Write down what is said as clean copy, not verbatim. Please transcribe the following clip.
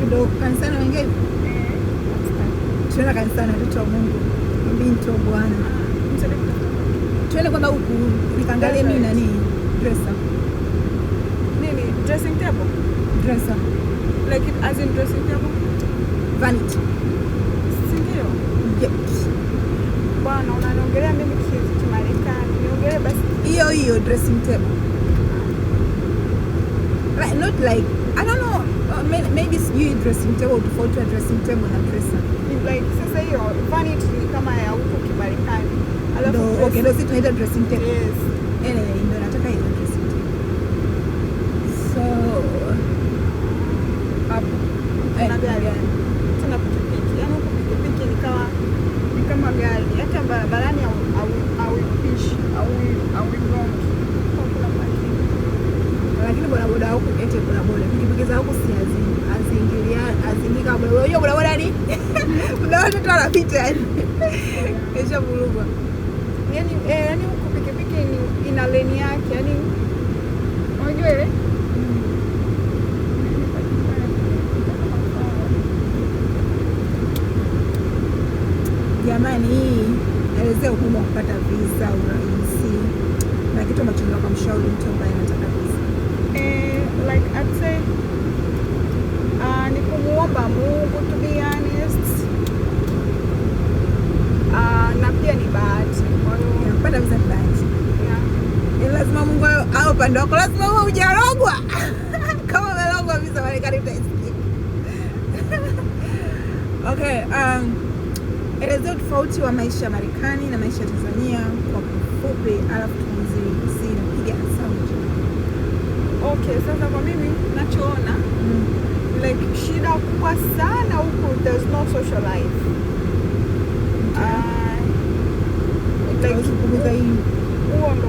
Ndo kanisani wengine Eh, tunaenda kanisani, watoto wa Mungu, binti wa Bwana. Msaidie kutafuta. Tuende kwanza huku nikaangalie mimi nani dresser. Nini? Dressing table? Dresser. Like it, as in dressing table? Vanity. Si ndio? Yep. Bwana, unaniongelea mimi Kimarekani. Niongelee basi. Hiyo hiyo dressing table. Like, not like, I don't know, maybe sijui dressing table, tofauti wa dressing table na dresser. Like sasa hiyo vanity ni kama ya huku Kimarekani. Alafu Ndo, okay, ndo sisi tunaita dressing table. Yes. Anyway, ndo nataka hiyo dressing table. So hapo Kuna eh, gari. Tuna pikipiki. Yaani huku pikipiki ni kama gari. Hata barabarani hauipishi, hauigongi. Kwa kuna parking. Lakini bodaboda huku, eti bodaboda, pikipiki za huku si haziingilia, haziingii kama bodaboda. Unajua bodaboda ni muda wote tu anapita yani. Kisha vurugwa. Yaani huku pikipiki ni ina lane yake. Yaani unajua ile? Jamani, hii elezea ugumu wa kupata visa, urahisi na kitu ambacho unaweza kumshauri mtu ambaye anataka visa. Eh, like I'd say ni kumuomba Mungu, to be honest. Na pia ni bahati. Kwa hiyo Ya, kupata visa ni bahati. Yeah. Yaani lazima Mungu awe upande wako, lazima uwe hujarogwa. Kama umerogwa, visa Marekani utaisikia. Okay, elezea utofauti wa maisha ya Marekani na maisha ya Tanzania kwa kifupi, alafu tuanze napiga sound. Okay, sasa kwa mimi nachoona, like shida kubwa sana huku, there's no social life. Like Tunaweza kupunguza hii. Huo ndo